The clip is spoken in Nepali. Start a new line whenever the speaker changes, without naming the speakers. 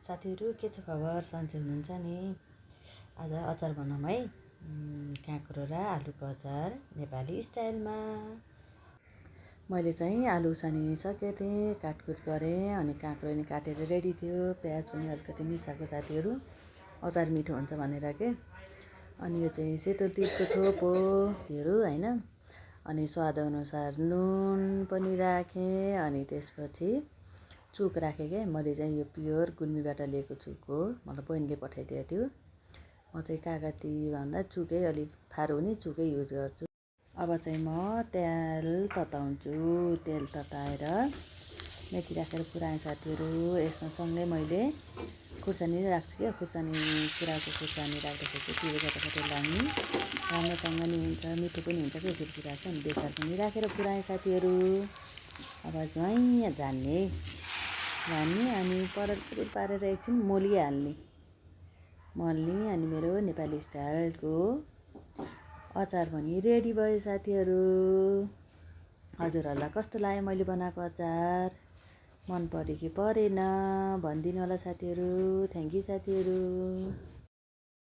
साथीहरू के छ खबर? सन्चै हुनुहुन्छ नि? आज अचार बनाऊँ है। काँक्रो र आलुको अचार नेपाली स्टाइलमा। मैले चाहिँ आलु उसानिसकेको थिएँ, काटकुट गरेँ, अनि काँक्रो नि काटेर रेडी थियो। प्याज पनि अलिकति मिसाएको साथीहरू, अचार मिठो हुन्छ भनेर के। अनि यो चाहिँ सेतो तिलको छोप हो होइन। अनि स्वादअनुसार नुन पनि राखेँ, अनि त्यसपछि चुक राखेँ क्या। मैले चाहिँ यो प्योर गुल्मीबाट लिएको चुक हो, मलाई बहिनीले पठाइदिएको थियो। म चाहिँ कागती भन्दा चुकै अलिक फारो हुने चुकै युज गर्छु। अब चाहिँ म तेल तताउँछु। तेल तताएर मेथी राखेर पुऱ्याएँ साथीहरू। यसमा सँगै मैले खुर्सानी राख्छु क्या। खुर्सानी पुऱ्याएको खुर्सानी राख्दाखेरि चाहिँ पिरो कता लाग्ने राम्रोसँग नि हुन्छ, मिठो पनि हुन्छ क्या। फेरि राख्छ अनि बेसार पनि राखेर पुऱ्याएँ साथीहरू। अब ज्वाइँ जान्ने अनि परर पारेर एकछिन मोलिहाल्ने अनि मेरो नेपाली स्टाइलको अचार पनि रेडी भयो साथीहरू। हजुरहरूलाई कस्तो लाग्यो मैले बनाएको अचार? मन पऱ्यो कि परेन भनिदिनु होला साथीहरू। थ्याङ्क यू साथीहरू।